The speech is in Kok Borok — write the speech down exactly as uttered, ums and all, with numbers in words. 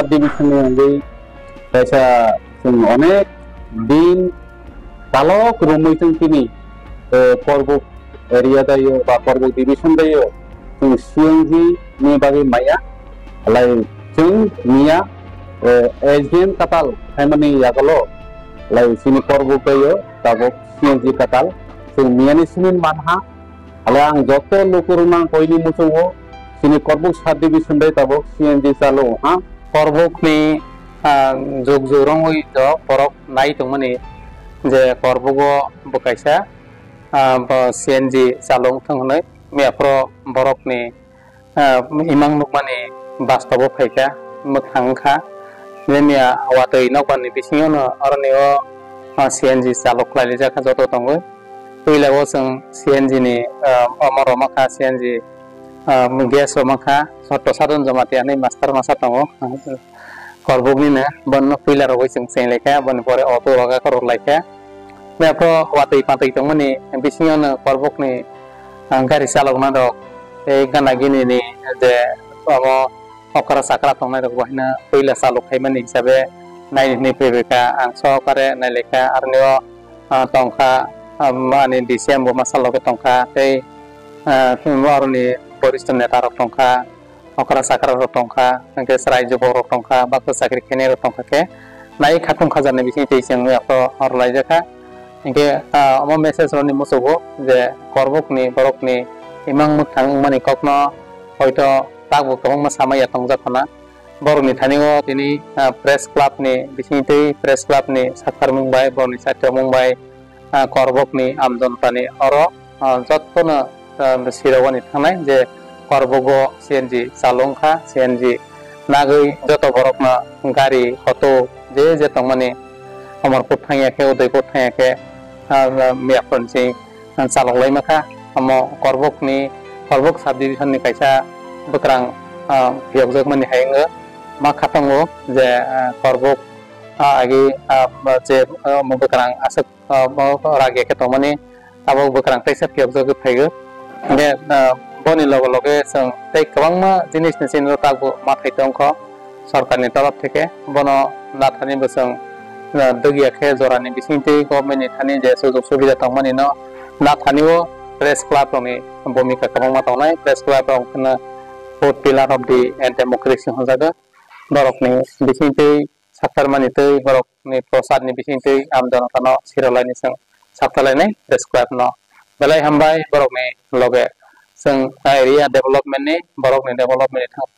Division ni wngwi kaisa chwng onek din kalok romwi chwng tini, eh, Korbuk area dayo ba Korbuk division dayo chwng C N G ni bagwi maya, halai chwng miya, eh, S D M katal khaimani yagulo, halai chini Korbuk dayo tabuk C N G katal chwng miyani simi manha. Hale ang joto lukurokno ang koini muchungo, chini Korbuk sub division bai tabuk C N G chalo ha. Korbukni, ah, jug jug rongwi do borok nai tongmani je Korbugo bo kaisa, ah, bo C N G chalo wngthang hwnwi miyaphoro borokni ah, imang nukmani bastobo phaikha, mwkhang wngkha. Nini a watwi nokbarni bisingono oroni o, ah, C N G chalo khlailijak kha joto tongwi. Puila o chwng C N G ni, ah, omo rwma kha, C N G, ah, gas rwma kha, Chotto Sadhan Jamatia hinwi master masa tongo. Korbuknino, bono puila rogwi chwng cheng laikha, boni pore auto roga khorok laikha. Mepro watwi patwi tongmani bisingo no Korbukni, ah, gari chalokna rok tei gana gini ni je omo okra chakra tongnai rok bo haino puila chalok khaimani hisabe nai hinwi phaibaikha. Ang sokare nailaikha, aroni o, ah, tongkha, ah, ani D C M bo masa loge tongkha tei, ah, aroni boristo neta rok tongkha. Okra chakra rok tongkha, hwnkhe chwrai jubok rok tongkha, baksa chakri khainai rok tongkha khe, nai khatung khajakni bising twi chwng yakho rwlaijakha. Hwnkhe, ah, omo message rokni muchungo je Korbukni borokni imang mwkhang wngmani kokno hoito takbo kwbangma samaya tongjak khna. Borokni thani o tini, ah, press club ni bising twi press club ni sakharmung bai borokni saitharmung bai ah, Korbokni amjonotani oro, ah, jottono, ah, sirogani thangnai je Korbogo C N G chalo wngkha, C N G nagwi joto borokno gari, auto je je tongmani Amarpur thangya khe, Udaipur thangya khe, ah, Miyaphor ni simi chalok lai mankha. Omo Korbokni, Korbok sub division ni kaisa bwkrang, ah, phiyokjakmani hai wngo. Ma khatango je, ah, Korbok, ah, agi, ah, je, ah, omo bwkrang aswk ah, bo ragya khe tongmani tabuk bwkrang teisa phiyokjagwi phaigo. Hingkhe, ah, boni loge loge chwng tei kwbangma jinisni chini takbo mathai tongkho sorkarni torof theke. Bono nathani bo chwng, ah, dwgya khe jorani bisingtwi government ni thani je sujok subida tongmani no nathani o press club rokni bhumika kwbangma tongnai. Press club rok wngkha fourth pillar of the, eh, democracy hwnjago. Borokni bisingtwi sakharmani tei borokni prosad ni bisingtwi amjonotano sirolaini chwng saktalainai press club no. Belai hambai borokni loge chwng area development ni, borokni development ni thang